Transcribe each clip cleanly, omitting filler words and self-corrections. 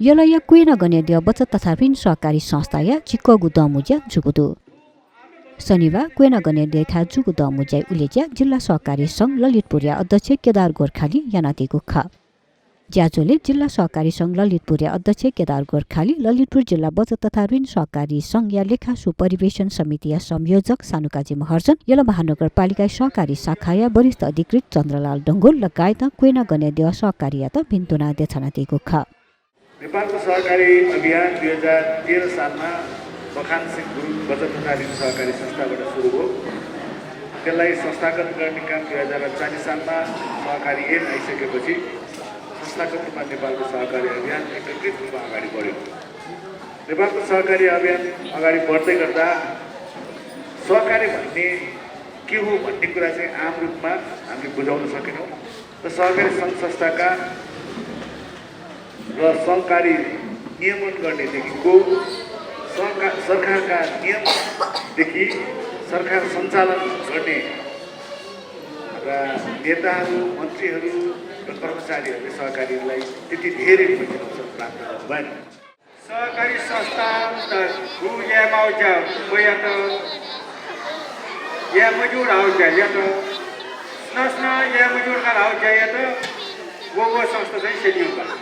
यलया कुएन गण्य बचत तथा ऋण सहकारी संस्था या चिक्कगु दमुज्या जुगुदु शनिबार कुएन गण्य था जुगु दमुज्या उलेज्या जिल्ला सहकारी संघ ललितपुरिया अध्यक्ष केदार गोर्खाली यानातिगु ख ज्याजोले जिल्ला सहकारी संघ ललितपुरिया अध्यक्ष केदार गोर्खाली ललितपुर जिल्ला बचत तथा ऋण सहकारी संघ या लेखा सुपरिवेशन समितिया संयोजक सानुकाजी महर्जन यल महानगरपालिका सहकारी शाखा या वरिष्ठ अधिकृत चन्द्रलाल डङ्गोल लगायत कुएन गण्य सहकारी या त भिन्तुना देछनातिगु ख नेपालको सहकारी अभियान 2013 सालमा बखान सिंह गुरुङ बचत तथा ऋण सहकारी संस्थाबाट सुरु भयो। त्यसलाई संस्थागत गर्ने काम 2040 सालमा सहकारी ऐन आइसकेपछि संस्थागत रूपमा नेपालको सहकारी अभियान एकीकृत रूपमा अगाडि बढ्यो। नेपालको सहकारी अभियान अगाडि बढ्दै गर्दा सहकारी भन्ने के हो भन्ने कुरा चाहिँ आम रूपमा हामीले बुझाउन सकेनौँ र सहकारी सङ्घ संस्थाका र सहकारी नियमन गर्नेदेखिको सरकारका नियमदेखि सरकार सञ्चालन गर्ने र नेताहरू मन्त्रीहरू र कर्मचारीहरूले सहकारीलाई त्यति धेरै अवसर प्राप्त गर्नु भएन। सहकारी संस्था हु या मौजा या त या मजदूर आउँछ या त स्नस्न या मजदूरका आउँछ या त वो संस्था चाहिँ सेडियो गर्छ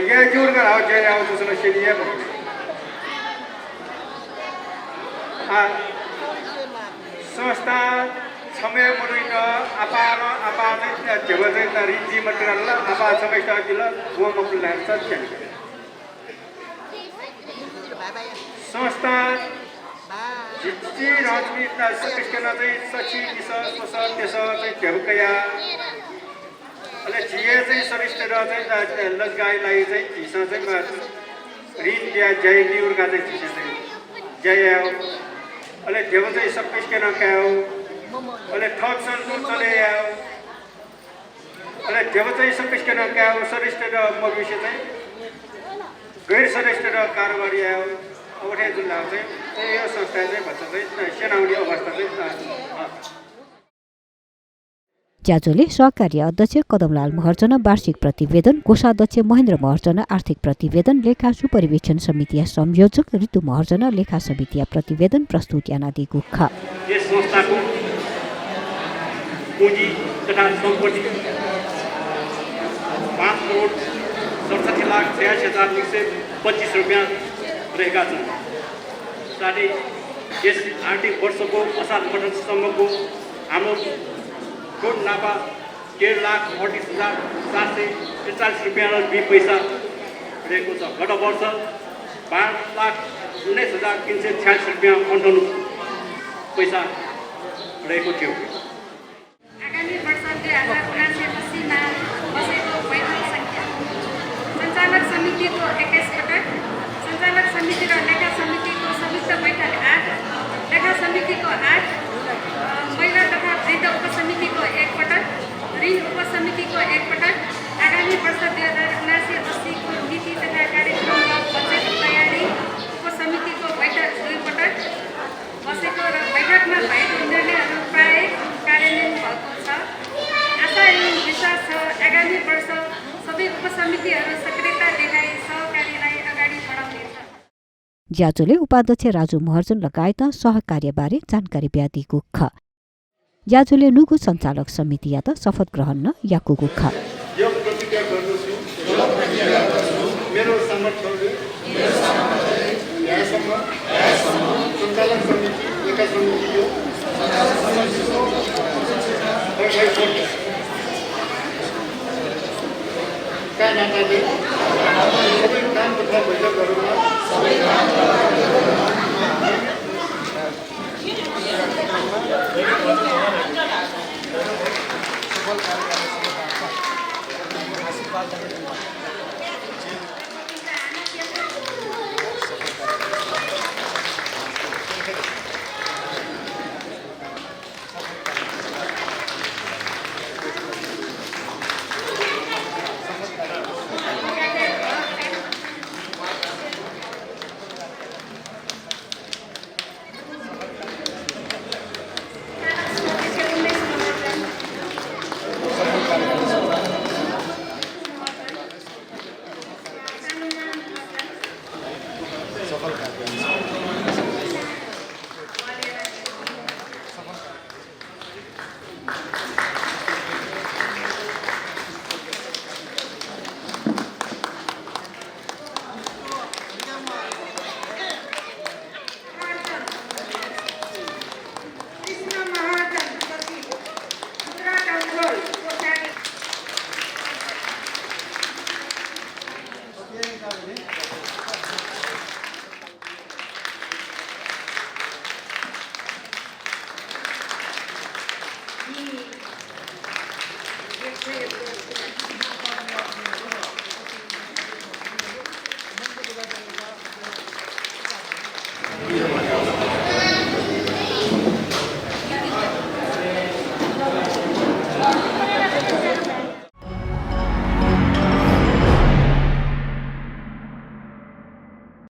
या जोडका आउँछ या आउँछ सेडिया भन्ने संस्था समय मुरुइन अपार चाहिँ जेव चाहिँ रिजी मटेरियल अपा समय स्टाकिल वो मकुल सत्य संस्था जिच्ची राजनीति सकिस्कन चाहिँ सची दिस सोसल देश चाहिँ जेवकया अले जिए चाहिँ सरिष्ठ र चाहिँ लजगाईलाई चाहिँ झिस चाहिँ ऋण दिया जय निउरका चाहिँ झिस चाहिँ जय अले जेव चाहिँ सकिस्कन क्याउ अले थक्सन चले आयो अले जेव चाहिँ सकिस्कन क्याउ सरिष्ठ र भविष्य चाहिँ गैर सरिष्ठ र कारोबारी आयो अवठे जिल्ला चाहिँ यो संस्था चाहिँ भन्छ चाहिँ सेनाउने अवस्था चाहिँ ज्याजोले सहकारी अध्यक्ष कदमलाल महर्जन वार्षिक प्रतिवेदन कोषाध्यक्ष महेन्द्र महर्जन आर्थिक प्रतिवेदन लेखा सुपरिवेक्षण समितिया संयोजक ऋतु महर्जन लेखा समितिया प्रतिवेदन प्रस्तुत यानादिगु ख यस संस्थाको पुँजी तथा सम्पत्ति 5,67,86,125 रुपैयाँ रहेका छन्। साथै यस आर्थिक वर्षको असार मठसम्मको हाम्रो कुल नाफा 13,38,743 रुपैयाँ र 2 पैसा रहेको छ। गत वर्ष 12,19,346 रुपैयाँ 58 पैसा रहेको थियो। आगामी वर्ष 2079-80 मा बसेको बैठक सङ्ख्या सञ्चालक समितिको 21 पटक, सञ्चालक समिति र लेखा समितिको संयुक्त बैठक 8, लेखा समितिको 8, महिला तथा वृद्ध उपसमितिको 1 पटक, ऋण उपसमितिको 1 पटक, आगामी वर्ष 2079-80 को नीति तथा कार्यक्रम र बजेट तयारी उपसमितिको बैठक 2 पटक बसेको र बैठकमा भएको निर्णयहरू प्राय कार्यान्वयन भएको छ। आशा एवं विश्वास छ आगामी वर्ष सबै उपसमितिहरू सक्रियता देखाई सहकारीलाई अगाडि बढाउनेछ। ज्याजोले उपाध्यक्ष राजु महर्जन लगायत सहकार्यबारे जानकारी ब्यादिगु ख ज्याजोले नुगु सञ्चालक समिति या त शपथ ग्रहण न याकुगु ख यो प्रतिज्ञा गर्दछु मेरो सामर्थ्यले यहाँसम्म सञ्चालक समिति लेखा समितिको का नाताले सबै काम तथा बैठकहरूमा